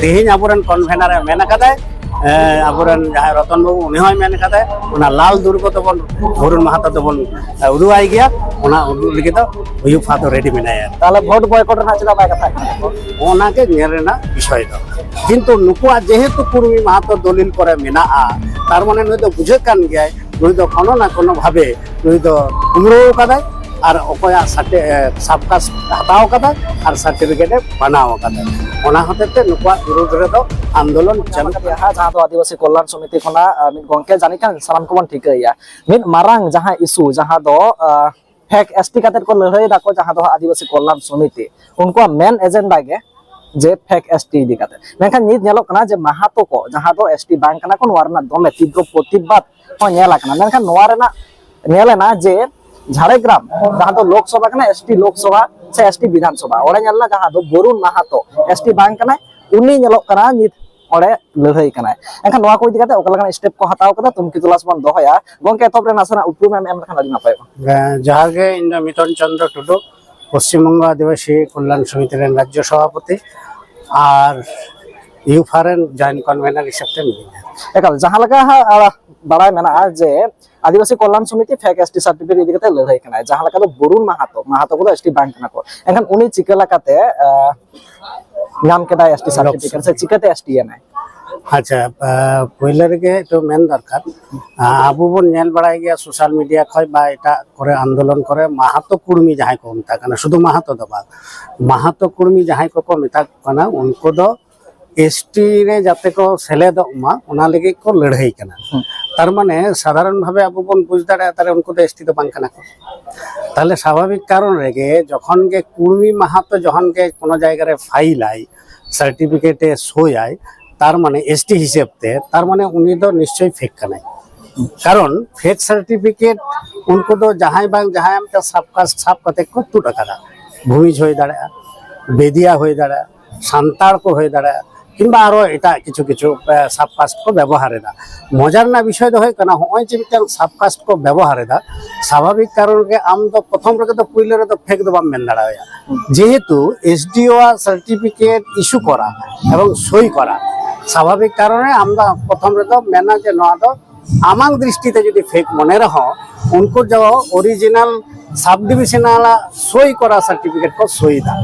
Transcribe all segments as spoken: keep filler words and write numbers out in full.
ᱛᱮᱦᱮᱧ ᱟᱵᱚᱨᱮᱱ ᱠᱚᱱᱵᱷᱮᱱᱟᱨ ᱮ ᱢᱮᱱ ᱟᱠᱟᱫᱟᱭ, ᱮ, ᱟᱵᱚᱨᱮᱱ ᱡᱟᱦᱟᱸᱭ ᱨᱚᱛᱚᱱ ᱵᱟᱹᱵᱩ, ᱩᱱᱤ ᱦᱚᱸᱭ ᱢᱮᱱ ᱟᱠᱟᱫᱟᱭ, ᱚᱱᱟ ᱞᱟᱞ ᱫᱩᱨᱜᱚ ᱫᱚᱵᱚᱱ ᱵᱚᱨᱩᱱ ᱢᱟᱦᱟᱛᱚ ᱫᱚᱵᱚᱱ, ᱮ, ᱩᱫᱩᱜ ᱟᱭ ᱜᱮᱭᱟ᱾ ᱚᱱᱟ ᱩᱫᱩᱜ ᱞᱟᱹᱜᱤᱫ ᱫᱚ ᱩᱭᱩᱯᱷᱟ ᱫᱚ ᱨᱮᱰᱤ ᱢᱮᱱᱟᱭᱟ᱾ ᱛᱟᱦᱚᱞᱮ ᱵᱷᱳᱴ ᱵᱚᱭᱠᱚᱴ ᱨᱮᱱᱟᱜ ᱪᱮᱫᱟᱜ ᱵᱟᱭ ᱠᱟᱛᱷᱟ ᱠᱟᱱᱟ? ᱚᱱᱟᱜᱮ ᱧᱮᱞ ᱨᱮᱱᱟᱜ ᱵᱤᱥᱚᱭ ᱫᱚ᱾ ᱠᱤᱱᱛᱩ ᱱᱩᱠᱩᱣᱟᱜ ᱡᱮᱦᱮᱛᱩ ᱠᱩᱲᱢᱤ ᱢᱟᱦᱟᱛᱚ ᱫᱚᱞᱤᱞ ᱠᱚᱨᱮ ᱢᱮᱱᱟᱜᱼᱟ, ᱛᱟᱨ ᱢᱟᱱᱮ ᱱᱩᱭ ᱫᱚ ᱵᱩᱡᱷᱟᱹᱜ ᱠᱟᱱ ᱜᱮᱭᱟᱭ, ᱱᱩᱭ ᱫᱚ ᱠᱳᱱᱳ ᱱᱟ ᱠᱳᱱᱳ ᱵᱷᱟᱵᱮ ᱱᱩᱭ ᱫᱚ ᱠᱩᱢᱲᱩ ᱟᱠᱟᱫᱟᱭ ᱟᱨ ᱚᱠᱚᱭᱟᱜ ᱥᱟᱨᱴᱤ-, ᱮ, ᱥᱟᱵᱠᱟᱥ ᱦᱟᱛᱟᱣ ᱟᱠᱟᱫᱟᱭ ᱟᱨ ᱥᱟᱨᱴᱤᱯᱷᱤᱠᱮᱴ ᱮ ᱵᱮᱱᱟᱣ ᱟᱠᱟᱫᱟᱭ᱾ ᱚᱱᱟ ᱦᱚᱛᱮᱡ ᱛᱮ ᱱᱩᱠᱩᱣᱟᱜ ᱵᱤᱨᱩᱫᱷ ᱨᱮᱫᱚ ᱟᱱᱫᱳᱞᱚᱱ ᱪᱟᱹᱞᱩ᱾ ᱡᱟᱦᱟᱸ ᱫᱚ ᱟᱹᱫᱤᱵᱟᱹᱥᱤ ᱠᱚᱞᱭᱟᱱ ᱥᱚᱢᱤᱛᱤ ᱠᱷᱚᱱᱟᱜ, ᱟ, ᱢᱤᱫ ᱜᱚᱝᱠᱮ, ᱡᱟᱹᱱᱤᱡ ᱠᱷᱟᱱ ᱥᱟᱱᱟᱢ ᱠᱚᱵᱚᱱ ᱴᱷᱤᱠᱟᱹᱭᱟ, ᱢᱤᱫ ᱢᱟᱨᱟᱝ ᱡᱟᱦᱟᱸ ᱤᱥᱩ, ᱡᱟᱦᱟᱸ ᱫᱚ, ᱟ, ᱯᱷᱮᱠ ᱮᱥᱴᱤ ᱠᱟᱛᱮ ᱠᱚ ᱞᱟᱹᱲᱦᱟᱹᱭ ᱫᱟᱠᱚ, ᱡᱟᱦᱟᱸ ᱫᱚ ᱟᱹᱫᱤᱵᱟᱹᱥᱤ ᱠᱚᱞᱭᱟᱱ ᱥᱚᱢᱤᱛᱤ, ᱩᱱᱠᱩᱣᱟᱜ ᱢᱮᱱ ᱮᱡᱮᱱᱰᱟ ᱜᱮ ᱡᱮ ᱯᱷᱮᱠ ᱮᱥᱴᱤ ᱤᱫᱤ ᱠᱟᱛᱮ᱾ ᱢᱮᱱᱠᱷᱟᱱ ᱱᱤᱛ ᱧᱮᱞᱚᱜ ᱠᱟᱱᱟ ᱡᱮ ᱢᱟᱦᱟᱛᱚ ᱠᱚ, ᱡᱟᱦᱟᱸ ᱫᱚ ᱮᱥᱴᱤ ᱵᱟᱝ ᱠᱟᱱᱟ ᱠᱚ, ᱱᱚᱣᱟ ᱨᱮᱱᱟᱜ ᱫᱚᱢᱮ ᱛᱤᱵᱨᱚ ᱯᱨᱚᱛᱤᱵᱟᱫ ᱦᱚᱸ ᱧᱮᱞ ᱟᱠᱟᱱᱟ᱾ ᱢᱮᱱᱠᱷᱟᱱ ᱱᱚᱣᱟ ᱨᱮᱱᱟᱜ ᱧᱮᱞ ᱮᱱᱟ ᱡᱮ ᱡᱷᱟᱲᱜᱨᱟᱢ, ᱡᱟᱦᱟᱸ ᱫᱚ ᱞᱳᱠᱥᱚᱵᱷᱟ ᱠᱟᱱᱟ, ᱮᱥᱴᱤ ᱞᱳᱠᱥᱚᱵᱷᱟ ᱥᱮ ᱮᱥᱴᱤ ᱵᱤᱫᱷᱟᱱ ᱥᱚᱵᱷᱟ, ᱚᱸᱰᱮ ᱧᱮᱞ ᱮᱱᱟ ᱡᱟᱦᱟᱸ ᱫᱚ ᱵᱚᱨᱩᱱ ᱢᱟᱦᱟᱛᱚ ᱮᱥᱴᱤ ᱵᱟᱝ ᱠᱟᱱᱟᱭ, ᱩᱱᱤ ᱧᱮᱞᱚᱜ ᱠᱟᱱᱟ ᱱᱤᱛ ᱚᱸᱰᱮ ᱞᱟᱹᱲᱦᱟᱹᱭ ᱠᱟᱱᱟᱭ᱾ ᱮᱱᱠᱷᱟᱱ ᱱᱚᱣᱟ ᱠᱚ ᱤᱫᱤ ᱠᱟᱛᱮ ᱚᱠᱟ ᱞᱮᱠᱟᱱ ᱥᱴᱮᱯ ᱠᱚ ᱦᱟᱛᱟᱣ ᱠᱟᱫᱟ, ᱛᱩᱝᱠᱤ ᱛᱚᱞᱟᱥ ᱵᱚᱱ ᱫᱚᱦᱚᱭᱟ᱾ ᱜᱚᱝᱠᱮ, ᱮᱛᱚᱦᱚᱵ ᱨᱮ ᱱᱟᱥᱮᱱᱟᱜ ᱩᱯᱨᱩᱢ ᱮᱢ ᱮᱢ ᱞᱮᱠᱷᱟᱱ ᱟᱹᱰᱤ ᱱᱟᱯᱟᱭᱚᱜᱼᱟ᱾ ᱦᱮᱸ, ᱡᱚᱦᱟᱨ ᱜᱮ, ᱤᱧ ᱫᱚ ᱢᱤᱴᱚᱱ ᱪᱚᱱᱫᱨᱚ ᱴᱩᱰᱩ, ᱯᱚᱥᱪᱤᱢ ᱵᱚᱝᱜᱚ ᱟᱹᱫᱤᱵᱟᱹᱥᱤ ᱠᱚᱞᱭᱟᱱ ᱥᱚᱢᱤᱛᱤ ᱨᱮᱱ ᱨᱟᱡᱽᱡᱚ ᱥᱚᱵᱷᱟᱯᱚᱛᱤ ᱟᱨ ᱤᱭᱩᱯᱷᱟ ᱨᱮᱱ ᱡᱚᱭᱮᱱᱴ ᱠᱚᱱᱵᱷᱮᱱᱟᱨ ᱦᱤᱥᱟᱹᱵ ᱛᱮ ᱢᱤᱱᱟᱹᱧᱟ᱾ ᱮᱠᱟᱞ, ᱡᱟᱦᱟᱸ ᱞᱮᱠᱟ ᱦᱟᱸᱜ, ᱟ, ᱵᱟᱲᱟᱭ ᱢᱮᱱᱟᱜᱼᱟ ᱡᱮ ᱟᱹᱫᱤᱵᱟᱹᱥᱤ ᱠᱚᱞᱭᱟᱱ ᱥᱚᱢᱤᱛᱤ ᱯᱷᱮᱠ ᱮᱥᱴᱤ ᱥᱟᱨᱴᱤᱯᱷᱤᱠᱮᱴ ᱤᱫᱤ ᱠᱟᱛᱮ ᱞᱟᱹᱲᱦᱟᱹᱭ ᱠᱟᱱᱟᱭ, ᱡᱟᱦᱟᱸ ᱞᱮᱠᱟ ᱫᱚ ᱵᱚᱨᱩᱱ ᱢᱟᱦᱟᱛᱚ, ᱢᱟᱦᱟᱛᱚ ᱠᱚᱫᱚ ᱮᱥᱴᱤ ᱵᱟᱝ ᱠᱟᱱᱟ ᱠᱚ, ᱮᱱᱠᱷᱟᱱ ᱩᱱᱤ ᱪᱤᱠᱟᱹ ᱞᱮᱠᱟᱛᱮ, ᱟ, ᱧᱟᱢ ᱠᱮᱫᱟᱭ ᱮᱥᱴᱤ ᱥᱟᱨᱴᱤᱯᱷᱤᱠᱮᱴ ᱥᱮ ᱪᱤᱠᱟᱹᱛᱮ ᱮᱥᱴᱤ ᱮᱱᱟᱭ? ᱟᱪᱪᱷᱟ, ᱟ, ᱯᱳᱭᱞᱳ ᱨᱮᱜᱮ ᱮᱠᱴᱩ ᱢᱮᱱ ᱫᱚᱨᱠᱟᱨ, ᱟ, ᱟᱵᱚ ᱵᱚᱱ ᱧᱮᱞ ᱵᱟᱲᱟᱭ ᱜᱮᱭᱟ ᱥᱳᱥᱟᱞ ᱢᱤᱰᱤᱭᱟ ᱠᱷᱚᱱ ᱵᱟ ᱮᱴᱟᱜ ᱠᱚᱨᱮ ᱟᱱᱫᱳᱞᱚᱱ ᱠᱚᱨᱮ ᱢᱟᱦᱟᱛᱚ ᱠᱩᱲᱢᱤ ᱡᱟᱦᱟᱸᱭ ᱠᱚ ᱢᱮᱛᱟᱜ ᱠᱟᱱᱟ, ᱥᱩᱫᱷᱩ ᱢᱟᱦᱟᱛᱚ ᱫᱚ ᱵᱟᱝ, ᱢᱟᱦᱟᱛᱚ ᱠᱩᱲᱢᱤ ᱡᱟᱦᱟᱸᱭ ᱠᱚᱠᱚ ᱢᱮᱛᱟ ᱠᱚ ᱠᱟᱱᱟ, ᱩᱱᱠᱩ ᱫᱚ ᱮᱥᱴᱤ ᱨᱮ ᱡᱟᱛᱮ ᱠᱚ ᱥᱮᱞᱮᱫᱚᱜ ᱢᱟ, ᱚᱱᱟ ᱞᱟᱹᱜᱤᱫ ᱠᱚ ᱞᱟᱹᱲᱦᱟᱹᱭ ᱠᱟᱱᱟ᱾ ᱦᱩᱸ᱾ ᱛᱟᱨ ᱢᱟᱱᱮ ᱥᱟᱫᱷᱟᱨᱚᱱ ᱵᱷᱟᱵᱮ ᱟᱵᱚ ᱵᱚᱱ ᱵᱩᱡᱽ ᱫᱟᱲᱮᱭᱟᱜᱼᱟ, ᱛᱟᱦᱞᱮ ᱩᱱᱠᱩ ᱫᱚ ᱮᱥᱴᱤ ᱫᱚ ᱵᱟᱝ ᱠᱟᱱᱟ ᱠᱚ᱾ ᱛᱟᱦᱞᱮ ᱥᱟᱵᱷᱟᱵᱤᱠ ᱠᱟᱨᱚᱱ ᱨᱮᱜᱮ ᱡᱚᱠᱷᱚᱱ ᱜᱮ ᱠᱩᱲᱢᱤ ᱢᱟᱦᱟᱛᱚ ᱡᱚᱠᱷᱚᱱ ᱜᱮ ᱠᱳᱱᱳ ᱡᱟᱭᱜᱟ ᱨᱮ ᱯᱷᱟᱭᱤᱞ ᱟᱭ, ᱥᱟᱨᱴᱤᱯᱷᱤᱠᱮᱴ ᱮ ᱥᱳᱭᱟᱭ, ᱛᱟᱨ ᱢᱟᱱᱮ ᱮᱥᱴᱤ ᱦᱤᱥᱟᱹᱵ ᱛᱮ, ᱛᱟᱨ ᱢᱟᱱᱮ ᱩᱱᱤ ᱫᱚ ᱱᱤᱥᱪᱚᱭ ᱯᱷᱮᱠ ᱠᱟᱱᱟᱭ᱾ ᱠᱟᱨᱚᱱ ᱯᱷᱮᱠ ᱥᱟᱨᱴᱤᱯᱷᱤᱠᱮᱴ ᱩᱱᱠᱩ ᱫᱚ ᱡᱟᱦᱟᱸᱭ ᱵᱟᱝ ᱡᱟᱦᱟᱸᱭ ᱢᱤᱫᱴᱟᱝ ᱥᱟᱵ ᱠᱟᱥᱴ ᱥᱟᱵ ᱠᱟᱛᱮ ᱠᱚ ᱛᱩᱫ ᱟᱠᱟᱫᱟ᱾ ᱵᱷᱩᱢᱤᱡᱽ ᱦᱩᱭ ᱫᱟᱲᱮᱭᱟᱜᱼᱟ, ᱵᱮᱫᱤᱭᱟ ᱦᱩᱭ ᱫᱟᱲᱮᱭᱟᱜᱼᱟ, ᱥᱟᱱᱛᱟᱲ ᱠᱚ ᱦᱩᱭ ᱫᱟᱲᱮᱭᱟᱜᱼᱟ, ᱠᱤᱝᱵᱟ ᱟᱨᱚ ᱮᱴᱟᱜ ᱠᱤᱪᱷᱩ ᱠᱤᱪᱷᱩ ᱥᱟᱵ ᱠᱟᱥᱴ ᱠᱚ ᱵᱮᱵᱚᱦᱟᱨ ᱮᱫᱟ᱾ ᱢᱚᱡᱟ ᱨᱮᱱᱟᱜ ᱵᱤᱥᱚᱭ ᱫᱚ ᱦᱩᱭᱩᱜ ᱠᱟᱱᱟ, ᱦᱚᱸᱜᱼᱚᱭ ᱡᱮ ᱢᱤᱫᱴᱟᱝ ᱥᱟᱵ ᱠᱟᱥᱴ ᱠᱚ ᱵᱮᱵᱚᱦᱟᱨ ᱮᱫᱟ, ᱥᱟᱵᱷᱟᱵᱤᱠ ᱠᱟᱨᱚᱱ ᱨᱮ ᱟᱢ ᱫᱚ ᱯᱨᱚᱛᱷᱚᱢ ᱨᱮᱜᱮ ᱫᱚ ᱯᱩᱭᱞᱩ ᱨᱮᱫᱚ ᱯᱷᱮᱠ ᱫᱚ ᱵᱟᱢ ᱢᱮᱱ ᱫᱟᱲᱮᱣᱟᱭᱟ᱾ ᱡᱮᱦᱮᱛᱩ ᱮᱥᱰᱤᱳ ᱟᱜ ᱥᱟᱨᱴᱤᱯᱷᱤᱠᱮᱴ ᱤᱥᱩ ᱠᱚᱨᱟ ᱮᱵᱚᱝ ᱥᱳᱭ ᱠᱚᱨᱟ, ᱥᱟᱵᱷᱟᱵᱤᱠ ᱠᱟᱨᱚᱱ ᱨᱮ ᱟᱢ ᱫᱚ ᱯᱨᱚᱛᱷᱚᱢ ᱨᱮᱫᱚ ᱢᱮᱱᱟ ᱡᱮ ᱱᱚᱣᱟ ᱫᱚ ᱟᱢᱟᱝ ᱫᱨᱤᱥᱴᱤ ᱛᱮ ᱡᱩᱫᱤ ᱯᱷᱮᱠ ᱢᱚᱱᱮ ᱨᱮᱦᱚᱸ, ᱩᱱᱠᱩ ᱫᱚ ᱚᱨᱤᱡᱤᱱᱟᱞ ᱥᱟᱵ ᱰᱤᱵᱤᱥᱚᱱᱟᱞ ᱥᱳᱭ ᱠᱚᱨᱟ ᱥᱟᱨᱴᱤᱯᱷᱤᱠᱮᱴ ᱠᱚ ᱥᱳᱭ ᱮᱫᱟ᱾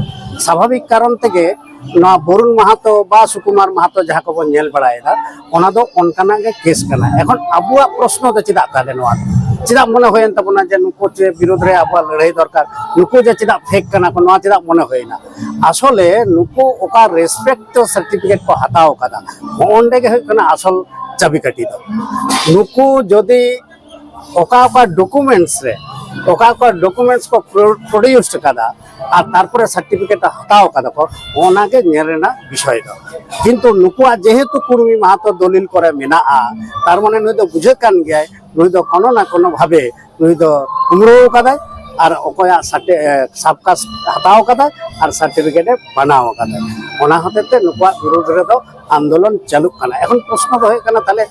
ᱥᱟᱵᱷᱟᱵᱤᱠ ᱠᱟᱨᱚᱱ ᱛᱮᱜᱮ ᱱᱚᱣᱟ ᱵᱚᱨᱩᱱ ᱢᱟᱦᱟᱛᱚ ᱵᱟ ᱥᱩᱠᱩᱢᱟᱨ ᱢᱟᱦᱟᱛᱚ ᱡᱟᱦᱟᱸ ᱠᱚᱵᱚᱱ ᱧᱮᱞ ᱵᱟᱲᱟᱭᱮᱫᱟ, ᱚᱱᱟ ᱫᱚ ᱚᱱᱠᱟᱱᱟᱜ ᱜᱮ ᱠᱮᱥ ᱠᱟᱱᱟ᱾ ᱮᱠᱷᱚᱱ ᱟᱵᱚᱣᱟᱜ ᱯᱨᱚᱥᱱᱚ ᱫᱚ ᱪᱮᱫᱟᱜ ᱛᱟᱦᱞᱮ ᱱᱚᱣᱟ ᱫᱚ? ᱪᱮᱫᱟᱜ ᱢᱚᱱᱮ ᱦᱩᱭᱮᱱ ᱛᱟᱵᱚᱱᱟ ᱡᱮ ᱱᱩᱠᱩ ᱪᱮ ᱵᱤᱨᱩᱫᱽ ᱨᱮ ᱟᱵᱚᱣᱟᱜ ᱞᱟᱹᱲᱦᱟᱹᱭ ᱫᱚᱨᱠᱟᱨ, ᱱᱩᱠᱩ ᱡᱮ ᱪᱮᱫᱟᱜ ᱯᱷᱮᱠ ᱠᱟᱱᱟ ᱠᱚ, ᱱᱚᱣᱟ ᱪᱮᱫᱟᱜ ᱢᱚᱱᱮ ᱦᱩᱭᱮᱱᱟ? ᱟᱥᱚᱞᱮ ᱱᱩᱠᱩ ᱚᱠᱟ ᱨᱮᱥᱯᱮᱠᱴ ᱛᱮ ᱥᱟᱨᱴᱤᱯᱷᱤᱠᱮᱴ ᱠᱚ ᱦᱟᱛᱟᱣ ᱠᱟᱫᱟ, ᱚᱸᱰᱮ ᱜᱮ ᱦᱩᱭᱩᱜ ᱠᱟᱱᱟ ᱟᱥᱚᱞ ᱪᱟᱵᱤᱠᱟᱹᱴᱷᱤ ᱫᱚ᱾ ᱱᱩᱠᱩ ᱡᱩᱫᱤ ᱚᱠᱟ ᱚᱠᱟ ᱰᱚᱠᱩᱢᱮᱱᱴᱥ ᱨᱮ, ᱚᱠᱟ ᱚᱠᱟ ᱰᱚᱠᱩᱢᱮᱱᱴᱥ ᱠᱚ ᱯᱨᱚ-, ᱯᱨᱚᱰᱤᱭᱩᱥ ᱠᱟᱫᱟ ᱟᱨ ᱛᱟᱨᱯᱚᱨᱮ ᱥᱟᱨᱴᱤᱯᱷᱤᱠᱮᱴ ᱦᱟᱛᱟᱣ ᱠᱟᱫᱟ ᱠᱚ, ᱚᱱᱟ ᱜᱮ ᱧᱮᱞ ᱨᱮᱱᱟᱜ ᱵᱤᱥᱚᱭ ᱫᱚ᱾ ᱠᱤᱱᱛᱩ ᱱᱩᱠᱩᱣᱟᱜ ᱡᱮᱦᱮᱛᱩ ᱠᱩᱲᱢᱤ ᱢᱟᱦᱟᱛᱚ ᱫᱚᱞᱤᱞ ᱠᱚᱨᱮ ᱢᱮᱱᱟᱜᱼᱟ, ᱛᱟᱨ ᱢᱟᱱᱮ ᱱᱩᱭ ᱫᱚ ᱵᱩᱡᱷᱟᱹᱜ ᱠᱟᱱ ᱜᱮᱭᱟᱭ, ᱱᱩᱭ ᱫᱚ ᱠᱳᱱᱳ ᱱᱟ ᱠᱳᱱᱳ ᱵᱷᱟᱵᱮ ᱱᱩᱭ ᱫᱚ ᱠᱩᱢᱲᱩ ᱠᱟᱫᱟᱭ ᱟᱨ ᱚᱠᱚᱭᱟᱜ ᱥᱟᱨᱴᱤ-, ᱮ, ᱥᱟᱵ ᱠᱟᱥᱴ ᱦᱟᱛᱟᱣ ᱠᱟᱫᱟᱭ ᱟᱨ ᱥᱟᱨᱴᱤᱯᱷᱤᱠᱮᱴ ᱮ ᱵᱮᱱᱟᱣ ᱠᱟᱫᱟᱭ᱾ ᱚᱱᱟ ᱦᱚᱛᱮᱡ ᱛᱮ ᱱᱩᱠᱩᱣᱟᱜ ᱵᱤᱨᱩᱫᱽ ᱨᱮᱫᱚ ᱟᱱᱫᱳᱞᱚᱱ ᱪᱟᱹᱞᱩᱜ ᱠᱟᱱᱟ᱾ ᱮᱠᱷᱚᱱ ᱯᱨᱚᱥᱱᱚ ᱫᱚ ᱦᱩᱭᱩᱜ ᱠᱟᱱᱟ, ᱛᱟᱦᱞᱮ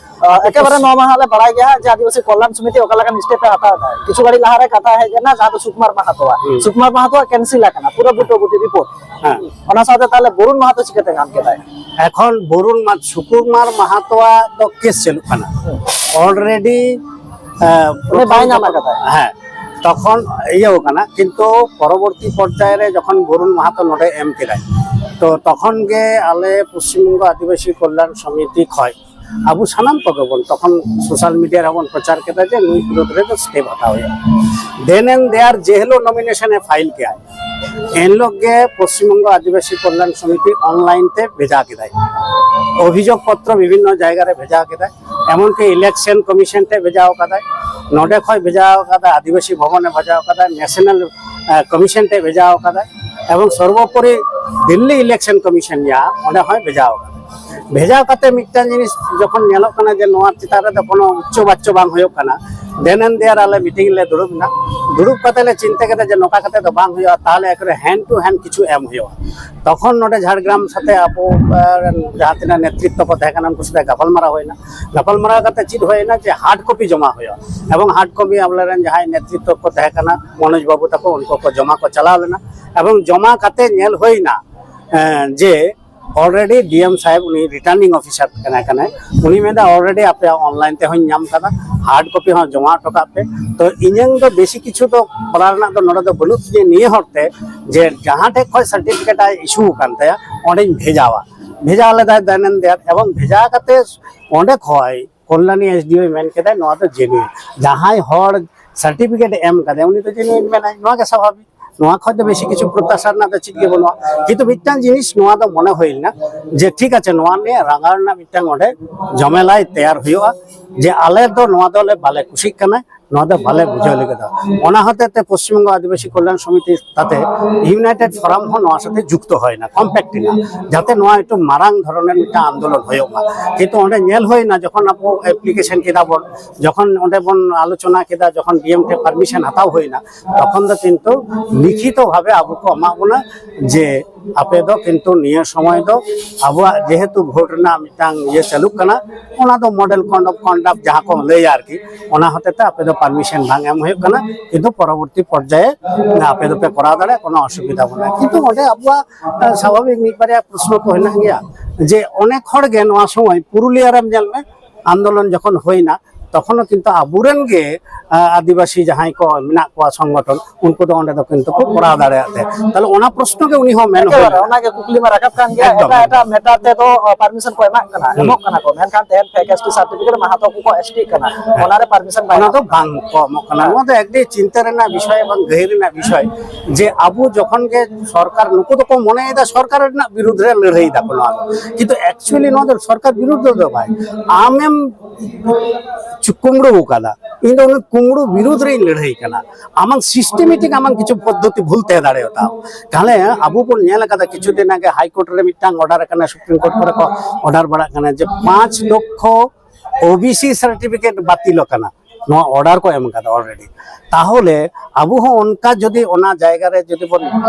ᱮᱠᱮᱵᱟᱨᱮ ᱱᱚᱣᱟ ᱢᱟ ᱦᱟᱸᱜ ᱞᱮ ᱵᱟᱲᱟᱭ ᱜᱮᱭᱟ ᱦᱟᱸᱜ ᱡᱮ ᱟᱹᱫᱤᱵᱟᱹᱥᱤ ᱠᱚᱞᱭᱟᱱ ᱥᱚᱢᱤᱛᱤ ᱚᱠᱟ ᱞᱮᱠᱟᱱ ᱥᱴᱮᱯ ᱮ ᱦᱟᱛᱟᱣ ᱮᱫᱟ᱾ ᱠᱤᱪᱷᱩ ᱜᱷᱟᱹᱲᱤᱡ ᱞᱟᱦᱟ ᱨᱮ ᱠᱟᱛᱷᱟ ᱦᱮᱡ ᱮᱱᱟ, ᱡᱟᱦᱟᱸ ᱫᱚ ᱥᱩᱠᱩᱢᱟᱨ ᱢᱟᱦᱟᱛᱚᱣᱟᱜ, ᱦᱩᱸ᱾ ᱥᱩᱠᱩᱢᱟᱨ ᱢᱟᱦᱟᱛᱚᱣᱟᱜ ᱠᱮᱱᱥᱮᱞ ᱟᱠᱟᱱᱟ ᱯᱩᱨᱟᱹ ᱵᱩᱴᱟᱹ ᱵᱩᱴᱤ ᱨᱤᱯᱳᱨᱴ᱾ ᱦᱮᱸ᱾ ᱚᱱᱟ ᱥᱟᱶᱛᱮ ᱛᱟᱦᱞᱮ ᱵᱚᱨᱩᱱ ᱢᱟᱦᱟᱛᱚ ᱪᱤᱠᱟᱹᱛᱮ ᱧᱟᱢ ᱠᱮᱫᱟᱭ? ᱮᱠᱷᱚᱱ ᱵᱚᱨᱩᱱ ᱢᱟ-, ᱥᱩᱠᱩᱢᱟᱨ ᱢᱟᱦᱟᱛᱚᱣᱟᱜ ᱫᱚ ᱠᱮᱥ ᱪᱟᱹᱞᱩᱜ ᱠᱟᱱᱟ᱾ ᱦᱩᱸ᱾ ᱚᱞᱨᱮᱰᱤ, ᱮ, ᱩᱱᱤ ᱵᱟᱭ ᱧᱟᱢ ᱟᱠᱟᱫᱟ᱾ ᱦᱮᱸ, ᱛᱚᱠᱷᱚᱱ ᱤᱭᱟᱹ ᱠᱟᱱᱟ, ᱠᱤᱱᱛᱩ ᱯᱚᱨᱚᱵᱚᱨᱛᱤ ᱯᱚᱨᱡᱟᱭ ᱨᱮ ᱡᱚᱠᱷᱚᱱ ᱵᱚᱨᱩᱱ ᱢᱟᱦᱟᱛᱚ ᱱᱚᱰᱮ ᱮᱢ ᱠᱮᱫᱟᱭ, ᱛᱚ ᱛᱚᱠᱷᱚᱱ ᱜᱮ ᱟᱞᱮ ᱯᱚᱥᱪᱤᱢ ᱵᱚᱝᱜᱚ ᱟᱹᱫᱤᱵᱟᱹᱥᱤ ᱠᱚᱞᱭᱟᱱ ᱥᱚᱢᱤᱛᱤ ᱠᱷᱚᱡ ᱟᱵᱚ ᱥᱟᱱᱟᱢ ᱠᱚᱜᱮ ᱵᱚᱱ ᱛᱚᱠᱷᱚᱱ ᱥᱳᱥᱟᱞ ᱢᱤᱰᱤᱭᱟ ᱨᱮᱵᱚᱱ ᱯᱨᱚᱪᱟᱨ ᱠᱮᱫᱟ ᱡᱮ ᱱᱩᱭ ᱵᱤᱨᱩᱫᱽ ᱨᱮᱫᱚ ᱥᱴᱮᱯ ᱦᱟᱛᱟᱣ ᱦᱩᱭᱩᱜᱼᱟ᱾ Then and there ᱡᱮ ᱦᱤᱞᱳᱜ ᱱᱚᱢᱤᱱᱮᱥᱚᱱ ᱮ ᱯᱷᱟᱭᱤᱞ ᱠᱮᱜᱼᱟ, ᱮᱱ ᱦᱤᱞᱳᱜ ᱜᱮ ᱯᱚᱥᱪᱤᱢ ᱵᱚᱝᱜᱚ ᱟᱹᱫᱤᱵᱟᱹᱥᱤ ᱠᱚᱞᱭᱟᱱ ᱥᱚᱢᱤᱛᱤ ᱚᱱᱞᱟᱭᱤᱱ ᱛᱮ ᱵᱷᱮᱡᱟ ᱠᱮᱫᱟᱭ, ᱚᱵᱷᱤᱡᱳᱜᱽ ᱯᱚᱛᱨᱚ ᱵᱤᱵᱷᱤᱱᱱᱚ ᱡᱟᱭᱜᱟ ᱨᱮ ᱵᱷᱮᱡᱟ ᱠᱮᱫᱟᱭ, ᱮᱢᱚᱱᱠᱤ ᱤᱞᱮᱠᱥᱚᱱ ᱠᱚᱢᱤᱥᱚᱱ ᱴᱷᱮᱱ ᱵᱷᱮᱡᱟ ᱟᱠᱟᱫᱟᱭ, ᱱᱚᱰᱮ ᱠᱷᱚᱱ ᱵᱷᱮᱡᱟ ᱟᱠᱟᱫᱟ, ᱟᱹᱫᱤᱵᱟᱹᱥᱤ ᱵᱷᱚᱵᱚᱱᱮ ᱵᱷᱮᱡᱟ ᱟᱠᱟᱫᱟ, ᱱᱮᱥᱱᱟᱞ, ᱮ, ᱠᱚᱢᱤᱥᱚᱱ ᱴᱷᱮᱱ ᱵᱷᱮᱡᱟ ᱟᱠᱟᱫᱟᱭ, ᱮᱵᱚᱝ ᱥᱚᱨᱵᱚᱯᱚᱨᱤ ᱫᱤᱞᱞᱤ ᱤᱞᱮᱠᱥᱚᱱ ᱠᱚᱢᱤᱥᱚᱱ ᱡᱟᱦᱟᱸ, ᱚᱸᱰᱮ ᱦᱚᱸᱭ ᱵᱷᱮᱡᱟ ᱟᱠᱟᱫᱟ᱾ ᱵᱷᱮᱡᱟ ᱠᱟᱛᱮ ᱢᱤᱫᱴᱟᱝ ᱡᱤᱱᱤᱥ ᱡᱚᱠᱷᱚᱱ ᱧᱮᱞᱚᱜ ᱠᱟᱱᱟ ᱡᱮ ᱱᱚᱣᱟ ᱪᱮᱛᱟᱱ ᱨᱮᱫᱚ ᱠᱳᱱᱳ ᱩᱪᱪᱚ ᱵᱟᱪᱪᱚ ᱵᱟᱝ ᱦᱩᱭᱩᱜ ᱠᱟᱱᱟ, then and there ᱟᱞᱮ ᱢᱤᱴᱤᱝ ᱞᱮ ᱫᱩᱲᱩᱵ ᱮᱱᱟ᱾ ᱫᱩᱲᱩᱵ ᱠᱟᱛᱮ ᱞᱮ ᱪᱤᱱᱛᱟᱹ ᱠᱮᱫᱟ ᱡᱮ ᱱᱚᱝᱠᱟ ᱠᱟᱛᱮ ᱫᱚ ᱵᱟᱝ ᱦᱩᱭᱩᱜᱼᱟ, ᱛᱟᱦᱚᱞᱮ ᱮᱠᱵᱟᱨᱮ hand to hand ᱠᱤᱪᱷᱩ ᱮᱢ ᱦᱩᱭᱩᱜᱼᱟ᱾ ᱛᱚᱠᱷᱚᱱ ᱱᱚᱰᱮ ᱡᱷᱟᱲᱜᱨᱟᱢ ᱥᱟᱛᱮ ᱟᱵᱚ ᱟᱨ ᱡᱟᱦᱟᱸ ᱛᱤᱱᱟᱹᱜ ᱱᱮᱛᱨᱤᱛᱛᱚ ᱠᱚ ᱛᱟᱦᱮᱸ ᱠᱟᱱᱟ, ᱩᱱᱠᱩ ᱥᱟᱛᱮ ᱜᱟᱯᱟᱞᱢᱟᱨᱟᱣ ᱦᱩᱭᱱᱟ᱾ ᱜᱟᱯᱟᱞᱢᱟᱨᱟᱣ ᱠᱟᱛᱮ ᱪᱮᱫ ᱦᱩᱭᱱᱟ ᱡᱮ hard copy ᱡᱚᱢᱟ ᱦᱩᱭᱩᱜᱼᱟ, ᱮᱵᱚᱝ hard copy ᱟᱞᱮᱨᱮᱱ ᱡᱟᱦᱟᱸᱭ ᱱᱮᱛᱨᱤᱛᱛᱚ ᱠᱚ ᱛᱟᱦᱮᱸ ᱠᱟᱱᱟ, ᱢᱚᱱᱳᱡᱽ ᱵᱟᱹᱵᱩ ᱛᱟᱠᱚ, ᱩᱱᱠᱩ ᱠᱚ ᱡᱚᱢᱟ ᱠᱚ ᱪᱟᱞᱟᱣ ᱞᱮᱱᱟ᱾ ᱮᱵᱚᱝ ᱡᱚᱢᱟ ᱠᱟᱛᱮ ᱧᱮᱞ ᱦᱩᱭᱱᱟ ᱮᱸ, ᱡᱮ already D M ᱥᱟᱦᱮᱵᱽ, ᱩᱱᱤ returning officer ᱠᱟᱱᱟᱭ, ᱠᱟᱱᱟᱭ, ᱩᱱᱤ ᱢᱮᱱᱫᱟ, "Already ᱟᱯᱮᱭᱟᱜ online ᱛᱮᱦᱚᱸᱧ ᱧᱟᱢ ᱠᱟᱫᱟ, hard copy ᱦᱚᱸ ᱡᱚᱢᱟ ᱦᱚᱴᱚ ᱠᱟᱜ ᱯᱮ᱾" ᱛᱚ ᱤᱧᱟᱹᱝ ᱫᱚ ᱵᱮᱥᱤ ᱠᱤᱪᱷᱩ ᱫᱚ ᱠᱚᱨᱟᱣ ᱨᱮᱱᱟᱜ ᱫᱚ ᱱᱚᱰᱮ ᱫᱚ ᱵᱟᱹᱱᱩᱜ ᱛᱤᱧᱟᱹ ᱱᱤᱭᱟᱹ ᱦᱚᱨᱛᱮ, ᱡᱮ ᱡᱟᱦᱟᱸ ᱴᱷᱮᱡ ᱠᱷᱚᱡ certificate ᱟᱭ issue ᱟᱠᱟᱱ ᱛᱟᱭᱟ, ᱚᱸᱰᱮᱧ ᱵᱷᱮᱡᱟᱣᱟ᱾ ᱵᱷᱮᱡᱟ ᱞᱮᱫᱟᱭ ᱫᱟᱭᱱᱮᱱ ᱫᱮᱭᱟᱱ, ᱮᱵᱚᱝ ᱵᱷᱮᱡᱟ ᱠᱟᱛᱮ ᱚᱸᱰᱮ ᱠᱷᱚᱡ ᱠᱚᱞᱞᱟᱱᱤ S D O ᱢᱮᱱ ᱠᱮᱫᱟᱭ, "ᱱᱚᱣᱟ ᱫᱚ genuine, ᱡᱟᱦᱟᱸᱭ ᱦᱚᱲ certificate ᱮᱢ ᱠᱟᱫᱟᱭ, ᱩᱱᱤ ᱫᱚ genuine ᱢᱮᱱᱟᱭ, ᱱᱚᱣᱟ ᱜᱮ ᱥᱟᱵᱷᱟᱵᱤᱠ, ᱱᱚᱣᱟ ᱠᱷᱚᱡ ᱫᱚ ᱵᱮᱥᱤ ᱠᱤᱪᱷᱩ ᱯᱨᱚᱛᱟᱥᱟ ᱨᱮᱱᱟᱜ ᱫᱚ ᱪᱮᱫ ᱜᱮ ᱵᱟᱹᱱᱩᱜᱼᱟ᱾" ᱠᱤᱱᱛᱩ ᱢᱤᱫᱴᱟᱝ ᱡᱤᱱᱤᱥ ᱱᱚᱣᱟ ᱫᱚ ᱢᱚᱱᱮ ᱦᱩᱭ ᱞᱮᱱᱟ ᱡᱮ ᱴᱷᱤᱠ ᱟᱪᱷᱮ, ᱱᱚᱣᱟ ᱱᱤᱭᱮ ᱨᱟᱸᱜᱟᱣ ᱨᱮᱱᱟᱜ ᱢᱤᱫᱴᱟᱝ ᱚᱸᱰᱮ ᱡᱚᱢᱮᱞᱟᱭ ᱛᱮᱭᱟᱨ ᱦᱩᱭᱩᱜᱼᱟ, ᱡᱮ ᱟᱞᱮ ᱫᱚ ᱱᱚᱣᱟ ᱫᱚᱞᱮ ᱵᱟᱞᱮ ᱠᱩᱥᱤᱜ ᱠᱟᱱᱟ, ᱱᱚᱣᱟ ᱫᱚ ᱵᱟᱞᱮ ᱵᱩᱡᱷᱟᱹᱣ ᱞᱟᱹᱜᱤᱫᱚᱜᱼᱟ᱾ ᱚᱱᱟ ᱦᱚᱛᱮ ᱛᱮ ᱯᱚᱥᱪᱤᱢ ᱵᱚᱝᱜᱚ ᱟᱹᱫᱤᱵᱟᱹᱥᱤ ᱠᱚᱞᱭᱟᱱ ᱥᱚᱢᱤᱛᱤ ᱛᱟᱛᱮ United Forum ᱦᱚᱸ ᱱᱚᱣᱟ ᱥᱟᱛᱮ ᱡᱩᱠᱛᱚ ᱦᱩᱭᱱᱟ, compact ᱮᱱᱟ, ᱡᱟᱛᱮ ᱱᱚᱣᱟ ᱮᱠᱴᱩ ᱢᱟᱨᱟᱝ ᱫᱷᱚᱨᱚᱱᱮᱨ ᱢᱤᱫᱴᱟᱝ ᱟᱱᱫᱳᱞᱚᱱ ᱦᱩᱭᱩᱜ ᱢᱟ᱾ ᱠᱤᱱᱛᱩ ᱚᱸᱰᱮ ᱧᱮᱞ ᱦᱩᱭᱱᱟ, ᱡᱚᱠᱷᱚᱱ ᱟᱵᱚ application ᱠᱮᱫᱟ ᱵᱚᱱ, ᱡᱚᱠᱷᱚᱱ ᱚᱸᱰᱮ ᱵᱚᱱ ᱟᱞᱳᱪᱚᱱᱟ ᱠᱮᱫᱟ, ᱡᱚᱠᱷᱚᱱ D M ᱴᱷᱮᱱ permission ᱦᱟᱛᱟᱣ ᱦᱩᱭᱱᱟ, ᱛᱚᱠᱷᱚᱱ ᱫᱚ ᱠᱤᱱᱛᱩ ᱞᱤᱠᱷᱤᱛᱚ ᱵᱷᱟᱵᱮ ᱟᱵᱚ ᱠᱚ ᱮᱢᱟᱜ ᱵᱚᱱᱟ ᱡᱮ ᱟᱯᱮ ᱫᱚ ᱠᱤᱱᱛᱩ ᱱᱤᱭᱟᱹ ᱥᱚᱢᱚᱭ ᱫᱚ ᱟᱵᱚᱣᱟᱜ ᱡᱮᱦᱮᱛᱩ vote ᱨᱮᱱᱟᱜ ᱢᱤᱫᱴᱟᱝ ᱤᱭᱟᱹ ᱪᱟᱹᱞᱩᱜ ᱠᱟᱱᱟ, ᱚᱱᱟ ᱫᱚ model code of conduct ᱡᱟᱦᱟᱸ ᱠᱚ ᱞᱟᱹᱭᱟ ᱟᱨᱠᱤ, ᱚᱱᱟ ᱦᱚᱛᱮ ᱛᱮ ᱟᱯᱮ ᱫᱚ permission ᱵᱟᱝ ᱮᱢ ᱦᱩᱭᱩᱜ ᱠᱟᱱᱟ, ᱠᱤᱱᱛᱩ ᱯᱚᱨᱚᱵᱚᱨᱛᱤ ᱯᱚᱨᱡᱟᱭᱮ ᱟᱯᱮ ᱫᱚᱯᱮ ᱠᱚᱨᱟᱣ ᱫᱟᱲᱮᱭᱟᱜᱼᱟ, ᱠᱳᱱᱳ ᱚᱥᱩᱵᱤᱫᱷᱟ ᱵᱟᱹᱱᱩᱜᱼᱟ᱾ ᱠᱤᱱᱛᱩ ᱚᱸᱰᱮ ᱟᱵᱚᱣᱟᱜ, ᱟᱸ, ᱥᱟᱵᱷᱟᱵᱤᱠ ᱢᱤᱫ ᱵᱟᱨᱭᱟ ᱯᱨᱚᱥᱱᱚ ᱠᱚ ᱦᱮᱱᱟᱜ ᱜᱮᱭᱟ, ᱡᱮ ᱚᱱᱮᱠ ᱦᱚᱲ ᱜᱮ ᱱᱚᱣᱟ ᱥᱚᱢᱚᱭ ᱯᱩᱨᱩᱞᱤᱭᱟ ᱨᱮᱢ ᱧᱮᱞ ᱢᱮ, ᱟᱱᱫᱳᱞᱚᱱ ᱡᱚᱠᱷᱚᱱ ᱦᱩᱭᱱᱟ, ᱛᱚᱠᱷᱚᱱ ᱦᱚᱸ ᱠᱤᱱᱛᱩ ᱟᱵᱚᱨᱮᱱ ᱜᱮ, ᱟᱸ, ᱟᱹᱫᱤᱵᱟᱹᱥᱤ ᱡᱟᱦᱟᱸᱭ ᱠᱚ ᱢᱮᱱᱟᱜ ᱠᱚᱣᱟ ᱥᱚᱝᱜᱚᱴᱷᱚᱱ, ᱩᱱᱠᱩ ᱫᱚ ᱚᱸᱰᱮ ᱫᱚ ᱠᱤᱱᱛᱩ ᱠᱚ ᱠᱚᱨᱟᱣ ᱫᱟᱲᱮᱭᱟᱜ ᱛᱮ᱾ ᱛᱟᱦᱞᱮ ᱚᱱᱟ ᱯᱨᱚᱥᱱᱚ ᱜᱮ ᱩᱱᱤ ᱦᱚᱸ ᱢᱮᱱ ᱦᱩᱭ ᱮᱠᱮᱵᱟᱨᱮ, ᱞᱮᱱᱟ᱾ ᱚᱱᱟ ᱜᱮ ᱠᱩᱠᱞᱤ ᱢᱟ ᱨᱟᱠᱟᱵ ᱠᱟᱱ ᱜᱮᱭᱟ᱾ ᱮᱠᱫᱚᱢ, ᱮᱴᱟᱜ, ᱮᱴᱟᱜ ᱮᱠᱫᱚᱢ᱾ Matter ᱛᱮᱫᱚ, ᱚ, permission ᱠᱚ ᱮᱢᱟᱜ ᱠᱟᱱᱟ, ᱦᱩᱸ᱾ ᱮᱢᱚᱜ ᱠᱟᱱᱟ ᱠᱚ, ᱢᱮᱱᱠᱷᱟᱱ ᱛᱮᱦᱮᱧ fake S T certificate ᱢᱟᱦᱟᱛᱚ ᱠᱚᱠᱚ S T ᱠᱟᱱᱟ, ᱦᱮᱸ᱾ ᱚᱱᱟ ᱨᱮ permission ᱵᱟᱭ ᱚᱱᱟ ᱮᱢᱚᱜ ᱫᱚ ᱠᱟᱱᱟ᱾ ᱵᱟᱝ ᱠᱚ ᱮᱢᱚᱜ ᱠᱟᱱᱟ᱾ ᱦᱮᱸ᱾ ᱱᱚᱣᱟ ᱫᱚ ᱟᱹᱰᱤ ᱪᱤᱱᱛᱟᱹ ᱨᱮᱱᱟᱜ ᱵᱤᱥᱚᱭ ᱮᱵᱚᱝ ᱜᱟᱹᱦᱤᱨ ᱨᱮᱱᱟᱜ ᱵᱤᱥᱚᱭ, ᱡᱮ ᱟᱵᱚ ᱡᱚᱠᱷᱚᱱ ᱜᱮ ᱥᱚᱨᱠᱟᱨ, ᱱᱩᱠᱩ ᱫᱚᱠᱚ ᱢᱚᱱᱮᱭᱮᱫᱟ ᱥᱚᱨᱠᱟᱨ ᱨᱮᱱᱟᱜ ᱵᱤᱨᱩᱫᱷ ᱨᱮ ᱞᱟᱹᱲᱦᱟᱹᱭ ᱫᱟᱠᱚ ᱱᱚᱣᱟ ᱫᱚ, ᱠᱤᱱᱛᱩ actually ᱱᱚᱣᱟ ᱫᱚ ᱥᱚᱨᱠᱟᱨ ᱵᱤᱨᱩᱫᱷ ᱫᱚ ᱵᱟᱭ, ᱟᱢᱮᱢ ᱠᱩᱢᱲᱩ ᱟᱠᱟᱫᱟ, ᱤᱧ ᱫᱚ ᱚᱱᱟ ᱠᱩᱢᱲᱩ ᱵᱤᱨᱩᱫᱷ ᱨᱮᱧ ᱞᱟᱹᱲᱦᱟᱹᱭ ᱠᱟᱱᱟ᱾ ᱟᱢᱟᱜ systematic ᱟᱢᱟᱜ ᱠᱤᱪᱷᱩ ᱯᱚᱫᱽᱫᱷᱚᱛᱤ ᱵᱷᱩᱞ ᱛᱟᱦᱮᱸ ᱫᱟᱲᱮᱭᱟᱛᱟᱢ᱾ ᱛᱟᱦᱞᱮ ᱟᱵᱚ ᱵᱚᱱ ᱧᱮᱞ ᱟᱠᱟᱫᱟ ᱠᱤᱪᱷᱩ ᱫᱤᱱ ᱟᱜᱮ High Court ᱨᱮ ᱢᱤᱫᱴᱟᱝ order ᱟᱠᱟᱱᱟ, Supreme Court ᱠᱚᱨᱮ ᱠᱚ order ᱵᱟᱲᱟᱜ ᱠᱟᱱᱟ ᱡᱮ ᱯᱟᱸᱪ ᱞᱚᱠᱷᱚ O B C certificate ᱵᱟᱹᱛᱤᱞ ᱟᱠᱟᱱᱟ᱾ ᱱᱚᱣᱟ ᱚᱨᱰᱟᱨ ᱠᱚ ᱮᱢ ᱠᱟᱫᱟ ᱚᱞᱨᱮᱰᱤ᱾ ᱛᱟᱦᱚᱞᱮ ᱟᱵᱚ ᱦᱚᱸ ᱚᱱᱠᱟ ᱡᱩᱫᱤ ᱚᱱᱟ ᱡᱟᱭᱜᱟ ᱨᱮ ᱡᱩᱫᱤ ᱵᱚᱱ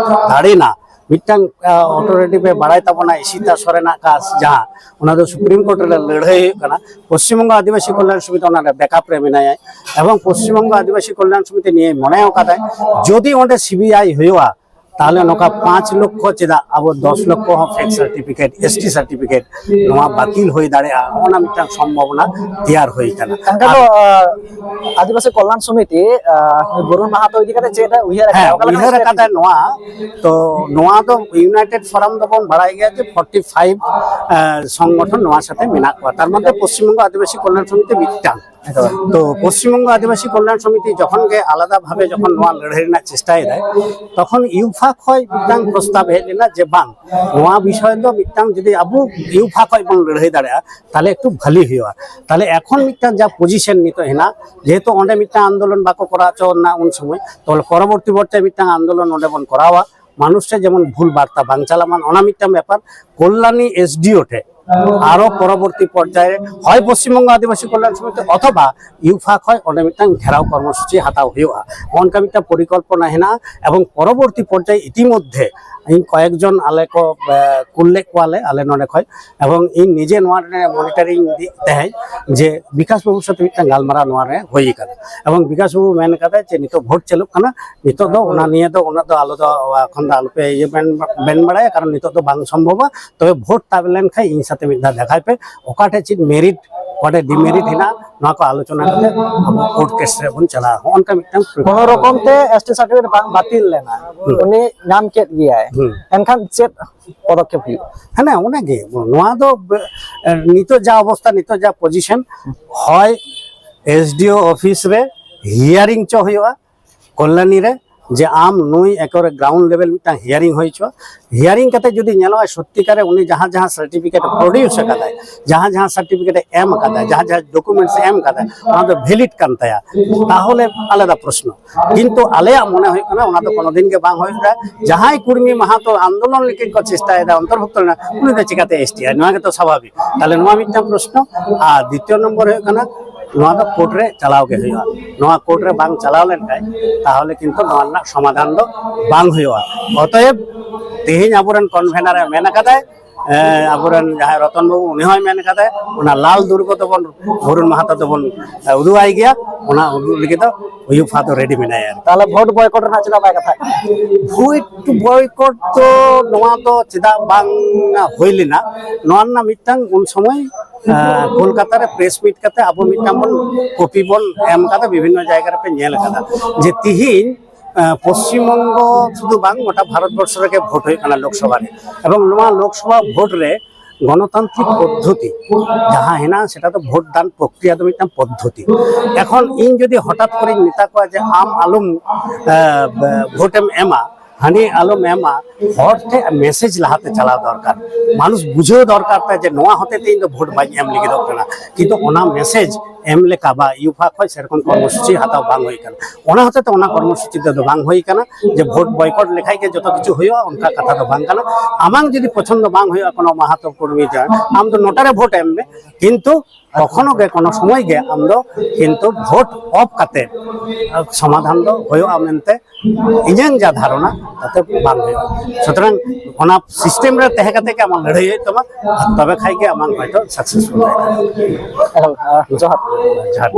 ᱫᱟᱲᱮᱱᱟ, ᱢᱤᱫᱴᱟᱝ ᱚᱛᱷᱚᱨᱤᱴᱤ ᱯᱮ ᱵᱟᱲᱟᱭ ᱛᱟᱵᱚᱱᱟ, ᱤᱥᱤᱛᱟ ᱥᱚᱨᱮᱱᱟᱜ ᱠᱟᱡᱽ ᱡᱟᱦᱟᱸ, ᱚᱱᱟ ᱫᱚ ᱥᱩᱯᱨᱤᱢ ᱠᱳᱨᱴ ᱨᱮ ᱞᱟᱹᱲᱦᱟᱹᱭ ᱦᱩᱭᱩᱜ ᱠᱟᱱᱟ᱾ ᱯᱚᱥᱪᱤᱢ ᱵᱚᱝᱜᱚ ᱟᱹᱫᱤᱵᱟᱹᱥᱤ ᱠᱚᱞᱭᱟᱱ ᱥᱚᱢᱤᱛᱤ ᱚᱱᱟ ᱨᱮ ᱵᱮᱠᱟᱯ ᱨᱮ ᱢᱮᱱᱟᱭᱟ, ᱮᱵᱚᱝ ᱯᱚᱥᱪᱤᱢ ᱵᱚᱝᱜᱚ ᱟᱹᱫᱤᱵᱟᱹᱥᱤ ᱠᱚᱞᱭᱟᱱ ᱥᱚᱢᱤᱛᱤ ᱱᱤᱭᱟᱹ ᱢᱚᱱᱮ ᱟᱠᱟᱫᱟᱭ, ᱡᱩᱫᱤ ᱚᱸᱰᱮ ᱥᱤᱵᱤᱟᱭ ᱦᱩᱭᱩᱜᱼᱟ, ᱛᱟᱦᱚᱞᱮ ᱱᱚᱝᱠᱟ ᱯᱟᱸᱪ ᱞᱚᱠᱷᱚ ᱪᱮᱫᱟᱜ, ᱟᱵᱚ ᱫᱚᱥ ᱞᱚᱠᱷᱚ ᱦᱚᱸ ᱯᱷᱮᱠ ᱥᱟᱨᱴᱤᱯᱷᱤᱠᱮᱴ, ᱮᱥᱴᱤ ᱥᱟᱨᱴᱤᱯᱷᱤᱠᱮᱴ ᱱᱚᱣᱟ ᱵᱟᱹᱛᱤᱞ ᱦᱩᱭ ᱫᱟᱲᱮᱭᱟᱜᱼᱟ, ᱱᱚᱜᱼᱚ ᱱᱟ ᱢᱤᱫᱴᱟᱝ ᱥᱚᱢᱵᱷᱚᱵᱚᱱᱟ ᱛᱮᱭᱟᱨ ᱦᱩᱭ ᱠᱟᱱᱟ᱾ ᱮᱱᱠᱷᱟᱱ ᱫᱚ, ᱟᱨ ᱟᱸ, ᱟᱹᱫᱤᱵᱟᱹᱥᱤ ᱠᱚᱞᱭᱟᱱ ᱥᱚᱢᱤᱛᱤ, ᱟᱸ, ᱵᱚᱨᱩᱱ ᱢᱟᱦᱟᱛᱚ ᱤᱫᱤ ᱠᱟᱛᱮ ᱪᱮᱫ ᱮ ᱩᱭᱦᱟᱹᱨ ᱟᱠᱟᱫᱟ? ᱦᱮᱸ, ᱚᱠᱟ ᱞᱮᱠᱟ ᱩᱭᱦᱟᱹᱨ step ᱟᱠᱟᱫᱟᱭ ᱱᱚᱣᱟ᱾ ᱛᱚ ᱱᱚᱣᱟ ᱫᱚ ᱤᱭᱩᱱᱟᱭᱴᱮᱰ ᱯᱷᱳᱨᱟᱢ ᱫᱚᱵᱚᱱ ᱵᱟᱲᱟᱭ ᱜᱮᱭᱟ ᱡᱮ ᱯᱷᱳᱨᱴᱤ ᱯᱷᱟᱭᱤᱵᱷ ᱥᱚᱝᱜᱚᱴᱷᱚᱱ ᱱᱚᱣᱟ ᱥᱟᱛᱮ ᱢᱮᱱᱟᱜ ᱠᱚᱣᱟ, ᱛᱟᱨ ᱢᱚᱫᱽᱫᱷᱮ ᱯᱚᱥᱪᱤᱢ ᱵᱚᱝᱜᱚ ᱟᱹᱫᱤᱵᱟᱹᱥᱤ ᱠᱚᱞᱭᱟᱱ ᱥᱚᱢᱤᱛᱤ ᱢᱤᱫᱴᱟᱝ᱾ ᱮᱠᱫᱚᱢ᱾ ᱛᱚ ᱯᱚᱥᱪᱤᱢ ᱵᱚᱝᱜᱚ ᱟᱹᱫᱤᱵᱟᱹᱥᱤ ᱠᱚᱞᱭᱟᱱ ᱥᱚᱢᱤᱛᱤ ᱡᱚᱠᱷᱚᱱ ᱜᱮ ᱟᱞᱟᱫᱟ ᱵᱷᱟᱵᱮ ᱡᱚᱠᱷᱚᱱ ᱱᱚᱣᱟ ᱞᱟᱹᱲᱦᱟᱹᱭ ᱨᱮᱱᱟᱜ ᱪᱮᱥᱴᱟᱭᱮᱫᱟᱭ, ᱛᱚᱠᱷᱚᱱ ᱤᱭᱩᱯᱷᱟ ᱠᱷᱚᱱ ᱢᱤᱫᱴᱟᱝ ᱯᱨᱚᱥᱛᱟᱵ ᱦᱮᱡ ᱞᱮᱱᱟ ᱡᱮ ᱵᱟᱝ, ᱱᱚᱣᱟ ᱵᱤᱥᱚᱭ ᱫᱚ ᱢᱤᱫᱴᱟᱝ ᱡᱩᱫᱤ ᱟᱵᱚ ᱤᱭᱩᱯᱷᱟ ᱠᱷᱚᱱ ᱵᱚᱱ ᱞᱟᱹᱲᱦᱟᱹᱭ ᱫᱟᱲᱮᱭᱟᱜᱼᱟ, ᱛᱟᱦᱚᱞᱮ ᱮᱠᱴᱩ ᱵᱷᱟᱞᱤ ᱦᱩᱭᱩᱜᱼᱟ᱾ ᱛᱟᱦᱚᱞᱮ ᱮᱠᱷᱚᱱ ᱢᱤᱫᱴᱟᱝ ᱡᱟ ᱯᱚᱡᱤᱥᱚᱱ ᱱᱤᱛᱚᱜ ᱦᱮᱱᱟᱜ, ᱡᱮᱦᱮᱛᱩ ᱚᱸᱰᱮ ᱢᱤᱫᱴᱟᱝ ᱟᱱᱫᱳᱞᱚᱱ ᱵᱟᱠᱚ ᱠᱚᱨᱟᱣ ᱦᱚᱪᱚ ᱞᱮᱱᱟ ᱩᱱ ᱥᱚᱢᱚᱭ, ᱛᱟᱦᱚᱞᱮ ᱯᱚᱨᱚᱵᱚᱨᱛᱤ ᱯᱚᱨᱡᱟᱭ ᱢᱤᱫᱴᱟᱝ ᱟᱱᱫᱳᱞᱚᱱ ᱚᱸᱰᱮ ᱵᱚᱱ ᱠᱚᱨᱟᱣᱟ, ᱢᱟᱱᱩᱥ ᱴᱷᱮᱱ ᱡᱮᱢᱚᱱ ᱵᱷᱩᱞ ᱵᱟᱨᱛᱟ ᱵᱟᱝ ᱪᱟᱞᱟᱜ ᱢᱟ, ᱚᱱᱟ ᱢᱤᱫᱴᱟᱝ ᱵᱮᱯᱟᱨ᱾ ᱠᱚᱞᱭᱟᱱᱤ ᱮᱥᱰᱤᱳ ᱴᱷᱮᱱ ᱟᱨᱚ ᱯᱚᱨᱚᱵᱚᱨᱛᱤ ᱯᱚᱨᱡᱟᱭ ᱨᱮ ᱦᱚᱭ ᱯᱚᱥᱪᱤᱢ ᱵᱚᱝᱜᱚ ᱟᱹᱫᱤᱵᱟᱹᱥᱤ ᱠᱚᱞᱭᱟᱱ ᱥᱚᱢᱤᱛᱤ ᱚᱛᱷᱚᱵᱟ ᱤᱭᱩᱯᱷᱟ ᱠᱷᱚᱱ ᱚᱸᱰᱮ ᱢᱤᱫᱴᱟᱝ ᱜᱷᱮᱨᱟᱣ ᱠᱚᱨᱢᱚᱥᱩᱪᱤ ᱦᱟᱛᱟᱣ ᱦᱩᱭᱩᱜᱼᱟ, ᱚᱱᱠᱟ ᱢᱤᱫᱴᱟᱝ ᱯᱚᱨᱤᱠᱚᱞᱯᱚᱱᱟ ᱦᱮᱱᱟᱜᱼᱟ᱾ ᱮᱵᱚᱝ ᱯᱚᱨᱚᱵᱚᱨᱛᱤ ᱯᱚᱨᱡᱟᱭ ᱤᱛᱤᱢᱚᱫᱽᱫᱷᱮ ᱤᱧ ᱠᱚᱭᱮᱠ ᱡᱚᱱ ᱟᱞᱮ ᱠᱚ, ᱮ, ᱠᱩᱞ ᱞᱮᱫ ᱠᱚᱣᱟᱞᱮ ᱟᱞᱮ ᱱᱚᱰᱮ ᱠᱷᱚᱱ, ᱮᱵᱚᱝ ᱤᱧ ᱱᱤᱡᱮ ᱱᱚᱣᱟ ᱨᱮ ᱢᱚᱱᱤᱴᱟᱨᱤᱝ ᱤᱫᱤᱭᱮᱫ ᱛᱟᱦᱮᱸᱫ ᱡᱮ ᱵᱤᱠᱟᱥ ᱵᱟᱹᱵᱩ ᱥᱟᱛᱮ ᱢᱤᱫᱴᱟᱝ ᱜᱟᱞᱢᱟᱨᱟᱣ ᱱᱚᱣᱟ ᱨᱮ ᱦᱩᱭ ᱟᱠᱟᱱᱟ᱾ ᱮᱵᱚᱝ ᱵᱤᱠᱟᱥ ᱵᱟᱹᱵᱩ ᱢᱮᱱ ᱠᱟᱫᱟ ᱡᱮ ᱱᱤᱛᱚᱜ ᱵᱷᱳᱴ ᱪᱟᱹᱞᱩᱜ ᱠᱟᱱᱟ, ᱱᱤᱛᱚᱜ ᱫᱚ ᱚᱱᱟ ᱱᱤᱭᱮ ᱫᱚ ᱩᱱᱟᱹᱜ ᱫᱚ ᱟᱞᱚ ᱫᱚ ᱮᱠᱷᱚᱱ ᱫᱚ ᱟᱞᱚᱯᱮ ᱤᱭᱟᱹ ᱢᱮᱱ, ᱢᱮᱱ ᱵᱟᱲᱟᱭᱟ, ᱠᱟᱨᱚᱱ ᱱᱤᱛᱚᱜ ᱫᱚ ᱵᱟᱝ ᱥᱚᱢᱵᱷᱚᱵᱟ᱾ ᱛᱚᱵᱮ ᱵᱷᱳᱴ ᱛᱟᱵ ᱞᱮᱱᱠᱷᱟᱱ ᱤᱧ ᱥᱟᱛᱮ ᱢᱤᱫ ᱫᱷᱟᱣ ᱫᱮᱠᱷᱟᱭ ᱯᱮ, ᱚᱠᱟᱴᱷᱮᱡ ᱪᱮᱫ ᱢᱮᱨᱤᱴ, ᱚᱠᱟᱴᱷᱮᱡ ᱰᱤᱢᱮᱨᱤᱴ ᱦᱮᱱᱟᱜ, ᱱᱚᱣᱟ ᱠᱚ ᱟᱞᱳᱪᱚᱱᱟ ᱠᱟᱛᱮ ᱟᱵᱚ ᱠᱳᱨᱴ ᱠᱮᱥ ᱨᱮ ᱵᱚᱱ ᱪᱟᱞᱟᱜᱼᱟ᱾ ᱦᱚᱸᱜᱼᱚ ᱱᱚᱝᱠᱟ ᱢᱤᱫᱴᱟᱝ ᱠᱳᱱᱳ ᱨᱚᱠᱚᱢ ᱛᱮ ᱮᱥᱴᱤ ᱥᱟᱨᱴᱤᱯᱷᱤᱠᱮᱴ ᱵᱟᱝ ᱵᱟᱹᱛᱤᱞ ᱞᱮᱱᱟ, ᱦᱩᱸ᱾ ᱩᱱᱤ ᱧᱟᱢ ᱠᱮᱫ ᱜᱮᱭᱟᱭ, ᱦᱩᱸ᱾ ᱮᱱᱠᱷᱟᱱ ᱪᱮᱫ ᱯᱚᱫᱚᱠᱷᱮᱯ ᱦᱩᱭᱩᱜᱼᱟ? ᱦᱮᱸ, ᱚᱱᱟᱜᱮ ᱱᱚᱣᱟ ᱫᱚ, ᱮ, ᱱᱤᱛᱚᱜ ᱡᱟ ᱚᱵᱚᱥᱛᱟ, ᱱᱤᱛᱚᱜ ᱡᱟ ᱯᱚᱡᱤᱥᱚᱱ, ᱦᱚᱭ ᱮᱥᱰᱤᱳ ᱚᱯᱷᱤᱥ ᱨᱮ ᱦᱤᱭᱟᱨᱤᱝ ᱪᱚ ᱦᱩᱭᱩᱜᱼᱟ ᱠᱚᱞᱭᱟᱱᱤ ᱨᱮ, ᱡᱮ ᱟᱢ ᱱᱩᱭ ᱮᱠᱮᱵᱟᱨᱮ ᱜᱨᱟᱣᱩᱱᱰ ᱞᱮᱵᱮᱞ ᱢᱤᱫᱴᱟᱝ ᱦᱤᱭᱟᱨᱤᱝ ᱦᱩᱭ ᱦᱚᱪᱚ᱾ ᱦᱤᱭᱟᱨᱤᱝ ᱠᱟᱛᱮ ᱡᱩᱫᱤ ᱧᱮᱞᱚᱜᱼᱟ ᱥᱚᱛᱛᱤᱠᱟᱨᱮ ᱩᱱᱤ ᱡᱟᱦᱟᱸ ᱡᱟᱦᱟᱸ ᱥᱟᱨᱴᱤᱯᱷᱤᱠᱮᱴ ᱯᱨᱚᱰᱤᱭᱩᱥ ᱟᱠᱟᱫᱟᱭ, ᱡᱟᱦᱟᱸ ᱡᱟᱦᱟᱸ ᱥᱟᱨᱴᱤᱯᱷᱤᱠᱮᱴ ᱮ ᱮᱢ ᱟᱠᱟᱫᱟ, ᱡᱟᱦᱟᱸ ᱡᱟᱦᱟᱸ ᱰᱚᱠᱩᱢᱮᱱᱴᱥ ᱮ ᱮᱢ ᱟᱠᱟᱫᱟ, ᱚᱱᱟ ᱫᱚ ᱵᱷᱮᱞᱤᱰ ᱠᱟᱱ ᱛᱟᱭᱟ, ᱛᱟᱦᱚᱞᱮ ᱟᱞᱟᱫᱟ ᱯᱨᱚᱥᱱᱚ᱾ ᱠᱤᱱᱛᱩ ᱟᱞᱮᱭᱟᱜ ᱢᱚᱱᱮ ᱦᱩᱭᱩᱜ ᱠᱟᱱᱟ ᱚᱱᱟ ᱫᱚ ᱠᱳᱱᱳ ᱫᱤᱱ ᱜᱮ ᱵᱟᱝ ᱦᱩᱭ ᱫᱟᱲᱮᱭᱟᱜᱼᱟ᱾ ᱡᱟᱦᱟᱸᱭ ᱠᱩᱲᱢᱤ ᱢᱟᱦᱟᱛᱚ ᱟᱱᱫᱳᱞᱚᱱ ᱞᱟᱹᱜᱤᱫ ᱠᱚ ᱪᱮᱥᱴᱟᱭᱮᱫᱟ, ᱚᱱᱛᱚᱨᱵᱷᱩᱠᱛᱚ ᱞᱮᱱᱟ, ᱩᱱᱤ ᱫᱚ ᱪᱤᱠᱟᱛᱮ ᱮᱥᱴᱤ ᱟᱭ? ᱱᱚᱣᱟ ᱜᱮᱛᱚ ᱥᱟᱵᱷᱟᱵᱤᱠ᱾ ᱛᱟᱦᱚᱞᱮ ᱱᱚᱣᱟ ᱢᱤᱫᱴᱟᱝ ᱯᱨᱚᱥᱱᱚ᱾ ᱟᱨ ᱫᱤᱛᱤᱭᱚ ᱱᱚᱢᱵᱚᱨ ᱦᱩᱭᱩᱜ ᱠᱟᱱᱟ, ᱱᱚᱣᱟ ᱫᱚ ᱠᱳᱨᱴ ᱨᱮ ᱪᱟᱞᱟᱣ ᱜᱮ ᱦᱩᱭᱩᱜᱼᱟ᱾ ᱱᱚᱣᱟ ᱠᱳᱨᱴ ᱨᱮ ᱵᱟᱝ ᱪᱟᱞᱟᱣ ᱞᱮᱱᱠᱷᱟᱱ ᱛᱟᱦᱚᱞᱮ ᱠᱤᱱᱛᱩ ᱱᱚᱣᱟ ᱨᱮᱱᱟᱜ ᱥᱚᱢᱟᱫᱷᱟᱱ ᱫᱚ ᱵᱟᱝ ᱦᱩᱭᱩᱜᱼᱟ᱾ ᱚᱛᱚᱮᱵ ᱛᱮᱦᱮᱧ ᱟᱵᱚᱨᱮᱱ ᱠᱚᱱᱵᱷᱮᱱᱟᱨ ᱮ ᱢᱮᱱ ᱟᱠᱟᱫᱟᱭ, ᱮ, ᱟᱵᱚᱨᱮᱱ ᱡᱟᱦᱟᱸᱭ ᱨᱚᱛᱚᱱ ᱵᱟᱹᱵᱩ, ᱩᱱᱤ ᱦᱚᱸᱭ ᱢᱮᱱ ᱟᱠᱟᱫᱟᱭ, ᱚᱱᱟ ᱞᱟᱞ ᱫᱩᱨᱜᱚ ᱫᱚᱵᱚᱱ, ᱵᱷᱩᱨᱩᱱ ᱢᱟᱦᱟᱛᱟ ᱫᱚᱵᱚᱱ, ᱮ, ᱩᱫᱩᱜ ᱟᱭ ᱜᱮᱭᱟ᱾ ᱚᱱᱟ ᱩᱫᱩᱜ ᱞᱟᱹᱜᱤᱫ ᱫᱚ ᱩᱭᱩᱯᱷᱟ ᱫᱚ ᱨᱮᱰᱤ ᱢᱮᱱᱟᱭᱟ᱾ ᱛᱟᱦᱚᱞᱮ ᱵᱷᱳᱴ ᱵᱚᱭᱠᱚᱴ ᱨᱮᱱᱟᱜ ᱪᱮᱫᱟᱜ ᱵᱟᱭ ᱠᱟᱛᱷᱟ? ᱵᱷᱳᱴ ᱵᱚᱭᱠᱚᱴ ᱫᱚ ᱱᱚᱣᱟ ᱫᱚ ᱪᱮᱫᱟᱜ ᱵᱟᱝ ᱦᱩᱭ ᱞᱮᱱᱟ, ᱱᱚᱣᱟ ᱨᱮᱱᱟᱜ ᱢᱤᱫᱴᱟᱝ ᱩᱱ ᱥᱚᱢᱚᱭ, ᱮ, ᱠᱳᱞᱠᱟᱛᱟ ᱨᱮ ᱯᱨᱮᱥ ᱢᱤᱴ ᱠᱟᱛᱮ ᱟᱵᱚ ᱢᱤᱫᱴᱟᱝ ᱵᱚᱱ ᱠᱚᱯᱤ ᱵᱚᱱ ᱮᱢ ᱠᱟᱫᱟ, ᱵᱤᱵᱷᱤᱱᱱᱚ ᱡᱟᱭᱜᱟ ᱨᱮᱯᱮ ᱧᱮᱞ ᱠᱟᱫᱟ ᱡᱮ ᱛᱤᱦᱤᱧ, ᱮ, ᱯᱚᱥᱪᱤᱢ ᱵᱚᱝᱜᱚ ᱥᱩᱫᱷᱩ ᱵᱟᱝ, ᱜᱚᱴᱟ ᱵᱷᱟᱨᱚᱛ ᱵᱚᱨᱥᱚ ᱨᱮᱜᱮ ᱵᱷᱳᱴ ᱦᱩᱭᱩᱜ ᱠᱟᱱᱟ ᱞᱳᱠᱥᱚᱵᱷᱟ ᱨᱮ᱾ ᱮᱵᱚᱝ ᱱᱚᱣᱟ ᱞᱳᱠᱥᱚᱵᱷᱟ ᱵᱷᱳᱴ ᱨᱮ ᱜᱚᱱᱚᱛᱟᱱᱛᱨᱤᱠ ᱯᱚᱫᱽᱫᱷᱚᱛᱤ ᱡᱟᱦᱟᱸ ᱦᱮᱱᱟᱜᱼᱟ, ᱥᱮᱴᱟ ᱫᱚ ᱵᱷᱳᱴ ᱫᱟᱱ ᱯᱨᱚᱠᱨᱤᱭᱟ ᱫᱚ ᱢᱤᱫᱴᱟᱝ ᱯᱚᱫᱽᱫᱷᱚᱛᱤ᱾ ᱮᱠᱷᱚᱱ ᱤᱧ ᱡᱩᱫᱤ ᱦᱚᱴᱟᱛ ᱠᱚᱨᱮᱧ ᱢᱮᱛᱟ ᱠᱚᱣᱟ ᱡᱮ ᱟᱢ ᱟᱞᱚᱢ, ᱮ, ᱵᱷᱳᱴ ᱮᱢ ᱮᱢᱟ, ᱦᱟᱹᱱᱤ ᱟᱞᱚᱢ ᱮᱢᱟ, ᱦᱚᱲ ᱴᱷᱮᱱ ᱢᱮᱥᱮᱡᱽ ᱞᱟᱦᱟᱛᱮ ᱪᱟᱞᱟᱣ ᱫᱚᱨᱠᱟᱨ᱾ ᱢᱟᱱᱩᱥ ᱵᱩᱡᱷᱟᱹᱣ ᱫᱚᱨᱠᱟᱨ ᱛᱟᱭ ᱡᱮ ᱱᱚᱣᱟ ᱦᱚᱛᱮ ᱛᱮ ᱤᱧ ᱫᱚ ᱵᱷᱳᱴ ᱵᱟᱹᱧ ᱮᱢ ᱞᱟᱹᱜᱤᱫᱚᱜ ᱠᱟᱱᱟ, ᱠᱤᱱᱛᱩ ᱚᱱᱟ ᱢᱮᱥᱮᱡᱽ ᱮᱢ ᱞᱮᱠᱟ ᱵᱟ ᱤᱭᱩᱯᱷᱟ ᱠᱷᱚᱱ ᱥᱮᱨᱚᱠᱚᱢ ᱠᱚᱨᱢᱚᱥᱩᱪᱤ ᱦᱟᱛᱟᱣ ᱵᱟᱝ ᱦᱩᱭ ᱠᱟᱱᱟ᱾ ᱚᱱᱟ ᱦᱚᱛᱮ ᱛᱮ ᱚᱱᱟ ᱠᱚᱨᱢᱚᱥᱩᱪᱤ ᱛᱮᱫᱚ ᱵᱟᱝ ᱦᱩᱭ ᱠᱟᱱᱟ ᱡᱮ ᱵᱷᱳᱴ ᱵᱚᱭᱠᱚᱴ ᱞᱮᱠᱷᱟᱡ ᱜᱮ ᱡᱚᱛᱚ ᱠᱤᱪᱷᱩ ᱦᱩᱭᱩᱜᱼᱟ, ᱚᱱᱠᱟ ᱠᱟᱛᱷᱟ ᱫᱚ ᱵᱟᱝ ᱠᱟᱱᱟ᱾ ᱟᱢᱟᱝ ᱡᱩᱫᱤ ᱯᱚᱪᱷᱚᱱᱫᱚ ᱵᱟᱝ ᱦᱩᱭᱩᱜᱼᱟ ᱠᱳᱱᱳ ᱢᱟᱦᱟᱛᱚ ᱠᱚᱨᱢᱤ ᱡᱟᱦᱟᱸ, ᱟᱢ ᱫᱚ ᱱᱚᱴᱟ ᱨᱮ ᱵᱷᱳᱴ ᱮᱢ ᱢᱮ, ᱠᱤᱱᱛᱩ ᱠᱚᱠᱷᱚᱱᱳ ᱜᱮ ᱠᱳᱱᱳ ᱥᱚᱢᱚᱭ ᱜᱮ ᱟᱢ ᱫᱚ ᱠᱤᱱᱛᱩ ᱵᱷᱳᱴ ᱚᱯᱷ ᱠᱟᱛᱮ ᱥᱚᱢᱟᱫᱷᱟᱱ ᱫᱚ ᱦᱩᱭᱩᱜᱼᱟ ᱢᱮᱱᱛᱮ ᱤᱧᱟᱹᱝ ᱡᱟ ᱫᱷᱟᱨᱚᱱᱟ, ᱛᱟᱛᱮ ᱵᱟᱝ ᱦᱩᱭᱩᱜᱼᱟ᱾ ᱥᱩᱛᱚᱨᱟᱝ ᱚᱱᱟ ᱥᱤᱥᱴᱮᱢ ᱨᱮ ᱛᱟᱦᱮᱸ ᱠᱟᱛᱮ ᱜᱮ ᱟᱢᱟᱜ ᱞᱟᱹᱲᱦᱟᱹᱭ ᱦᱩᱭᱩᱜ ᱛᱟᱢᱟ, ᱟᱨ ᱛᱚᱵᱮ ᱠᱷᱟᱡ ᱜᱮ ᱟᱢᱟᱜ ᱦᱚᱭᱛᱳ ᱥᱟᱠᱥᱮᱥᱯᱷᱩᱞ ᱫᱟᱲᱮᱭᱟᱜᱼᱟ᱾ ᱮᱠᱫᱚᱢ, ᱟᱸ, ᱡᱚᱦᱟᱨ᱾ ᱡᱚᱦᱟᱨ᱾